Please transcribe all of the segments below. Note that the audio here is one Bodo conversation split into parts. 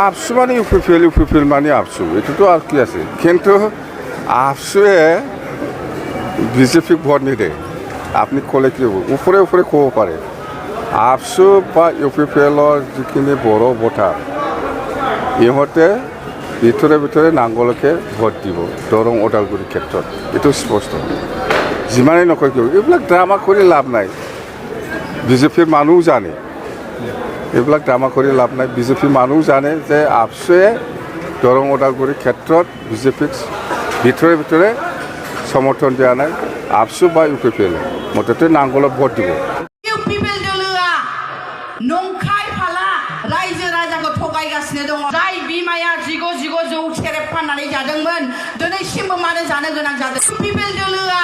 আপসু মানে ইউপিপিএল মানে আপসু এটা তো আর কি আছে কিন্তু আপসুয়ে বিজেপি ভোট নিদে আপনি কলে কি উপরে উপরে কব পারে আপসু বা ইউপিপিএলর যিখিনি বড় ভোটার ইহঁতে ভিতরে ভিতরে নাঙ্গলকে ভোট দিব দৰং ওদালগুৰি ক্ষেত্ৰত এইটো স্পষ্ট যিমানেই নকয় কিয় এইবিলাক ড্ৰামা কৰি লাভ নাই বিজেপিৰ মানুহ জানে এইবিলাক ড্ৰামা কৰি লাভ নাই বিজেপিৰ মানুহ জানে যে আপসুয়ে দৰং ওদালগুৰি ক্ষেত্ৰত বিজেপিক ভিতৰে ভিতৰে সমৰ্থন দিয়া নাই আপসু বা ইউপিপিএল মুঠতে নাঙ্গলত ভোট দিব ইউপিপিএল দলआ नंखाय फाला रायजो राजाखौ थगायगासिनो दङ जाय बिमाया जिगु जौ सेरेब फाननानै जादोंमोन दिनैसिमबो मानो जानो गोनां जादों इउपिपिएल दलआ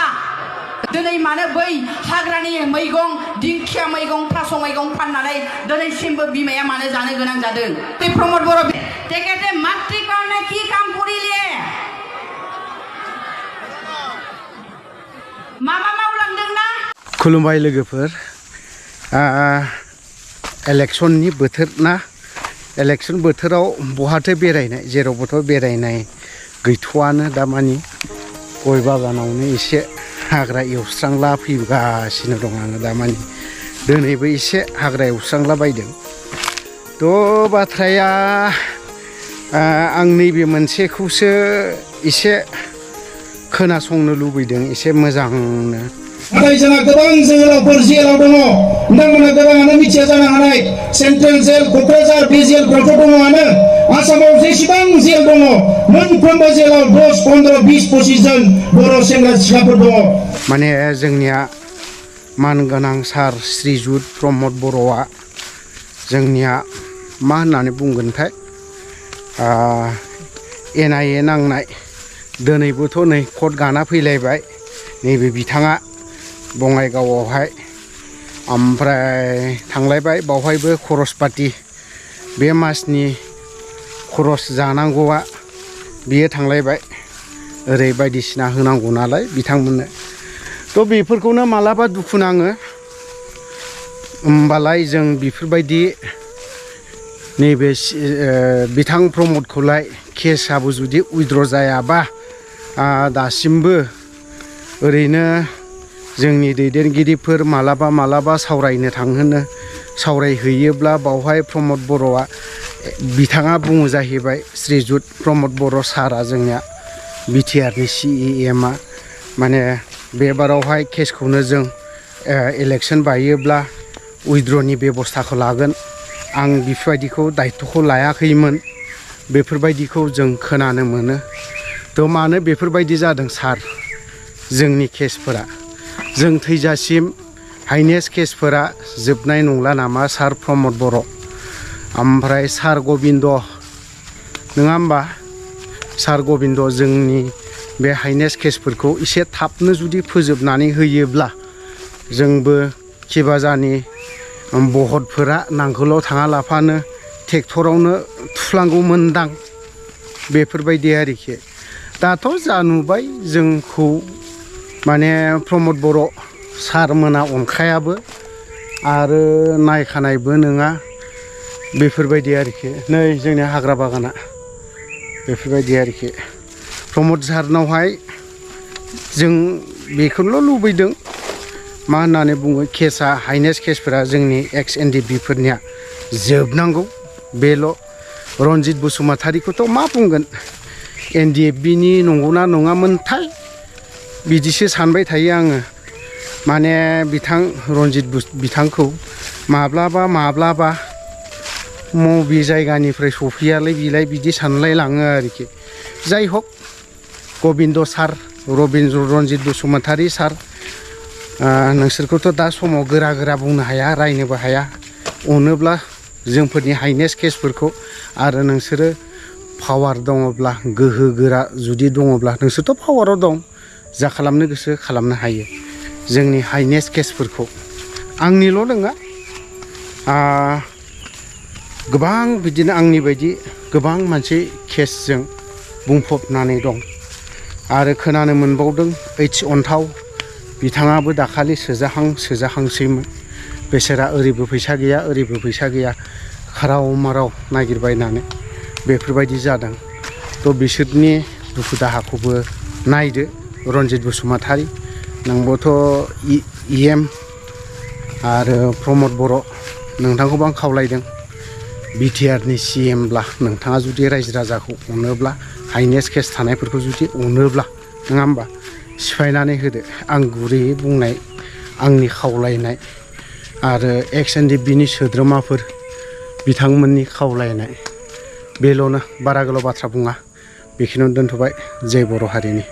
दिनै मानो बै हाग्रानि मैगं दिंखिया मैगं थास' मैगं फाननानै दिनैसिमबो बिमाया मानो जानो गोनां जादों प्रमोद बर' তেখেতে মাতৃৰ কাৰণে কি কাম কৰিলে माबा मावलांदोंना खुलुमबाय लोगोफोर इलेक्शननि बोथोर ना इलेक्शन बोथोराव बहाथो बेरायनाय जेरावबोथ' बेरायनाय गैथ'आनो दामानि गय बागानावनो एसे हाग्रा एवस्रांला फैगासिनो दं आङो दामानि दिनैबो एसे हाग्रा एवस्रांला बायदों थ' बाथ्राया आं नैबे मोनसेखौसो एसे खोनासंनो लुबैदों एसे मोजांनो नाथाय जोंहा गोबां जोहोलावफोर जेलाव दङ नोंथांमोना गोबाङानो मिथिया जानो हानाय सेन्ट्रेल जेल क'क्राझार बे जेलफ्रावथ' दङआनो आसामाव जेसेबां जेल दङ मोनफ्रोमबो जेलाव 10, 15, 20, 25 जन बर' सेंग्रा सिख्लाफोर दङ माने जोंनिया मानगोनां सार श्रीजुत प्रमद बर'आ जोंनिया मा होननानै बुंगोनथाय NIA नांनाय दिनैबोथ' नै कट गाना फैलायबाय नैबे बिथाङा बङाइगावआवहाय ओमफ्राय थांलायबाय बावहायबो खरस पाति बे मासनि खरस जानांगौआ बियो थांलायबाय ओरै बायदिसिना होनांगौ नालाय बिथांमोननो थ' बेफोरखौनो मालाबा दुखु नाङो होमबालाय जों बेफोरबायदि नैबे बिथां प्रमदखौलाय केसआबो जुदि उइद्र' जायाबा दासिमबो ओरैनो जोंनि दैदेनगिरिफोर मालाबा सावरायनो थांहोनो सावरायहैयोब्ला बावहाय प्रमद बर'आ बिथाङा बुङो जाहैबाय श्रीजुत प्रमद बर' सारा जोंनिया बिटिआरनि CEMआ माने बेबारावहाय केसखौनो जों इलेक्शन बायोब्ला उइद्र'नि बेबस्थाखौ लागोन आं बेफोरबायदिखौ दायथ'खौ लायाखैमोन बेफोरबायदिखौ जों खोनानो मोनो थ' मानो बेफोरबायदि जादों सार जोंनि केसफोरा जों थैजासिम हाइनेस केसफोरा जोबनाय नंला नामा सार प्रमद बर' ओमफ्राय सार गबिन्द नङा होमबा सार गबिन्द जोंनि बे हाइनेस केसफोरखौ एसे थाबनो जुदि फोजोबनानै होयोब्ला जोंबो खिबाजानि बहतफोरा नांगोलाव थाङा लाफानो ट्रेक्टरावनो थुफ्लांगौमोनदां बेफोरबायदि आरोखि दाथ' जा नुबाय जोंखौ माने प्रमद बर' सारमोना अनखायाबो आरो नायखानायबो नङा बेफोरबायदि आरोखि नै जोंनि हाग्रा बागाना बेफोरबायदि आरोखि प्रमद सारनावहाय जों बेखौल' लुबैदों मा होननानै बुङो केसआ हाइनेस केसफोरा जोंनि एक्स NDP फोरनिया जोबनांगौ बेल' रनजित बसुमतारीखौथ' मा बुंगोन NDFBनि नंगौना नङामोनथाय बिदिसो सानबाय थायो आङो माने बिथां रनजित बिथांखौ माब्लाबा मबे जायगानिफ्राय सफैयालाय बिलाय बिदि सानलाय लाङो आरोखि जाय हक गबिन्द सार रनजित बसुमतारी सार नोंसोरखौथ' दा समाव गोरा बुंनो हाया रायनोबो हाया अनोब्ला जोंफोरनि हाइनेस केसफोरखौ आरो नोंसोरो पावार दङब्ला गोहो गोरा जुदि दङब्ला नोंसोरथ' पावाराव दं जा खालामनो गोसो खालामनो हायो जोंनि हाइनेस केसफोरखौ आंनिल' नङा गोबां बिदिनो आंनि बायदि गोबां मानसि केसजों बुंफबनानै दं आरो खोनानो मोनबावदों H अन्थाव बिथाङाबो दाखालि सोजाहांसैमोन बेसेरा ओरैबो फैसा गैया ओरैबो फैसा गैया खाराव माराव नागिरबायनानै बेफोरबायदि जादों थ' बिसोरनि दुखु दाहाखौबो नायदो रन्जित बसुमतारी नोंबोथ' EM आरो प्रमद बर' नोंथांखौबो आं खावलायदों BTRनि CMब्ला नोंथाङा जुदि रायजो राजाखौ अनोब्ला हाइनेस केस थानायफोरखौ जुदि अनोब्ला नङा होमबा सिफायनानै होदो आं गुरैयै बुंनाय आंनि खावलायनाय आरो XNDPनि सोद्रोमाफोर बिथांमोननि खावलायनाय बेल'नो बारा गोलाव बाथ्रा बुङा बेखिनियावनो दोनथ'बाय जय बर' हारिनि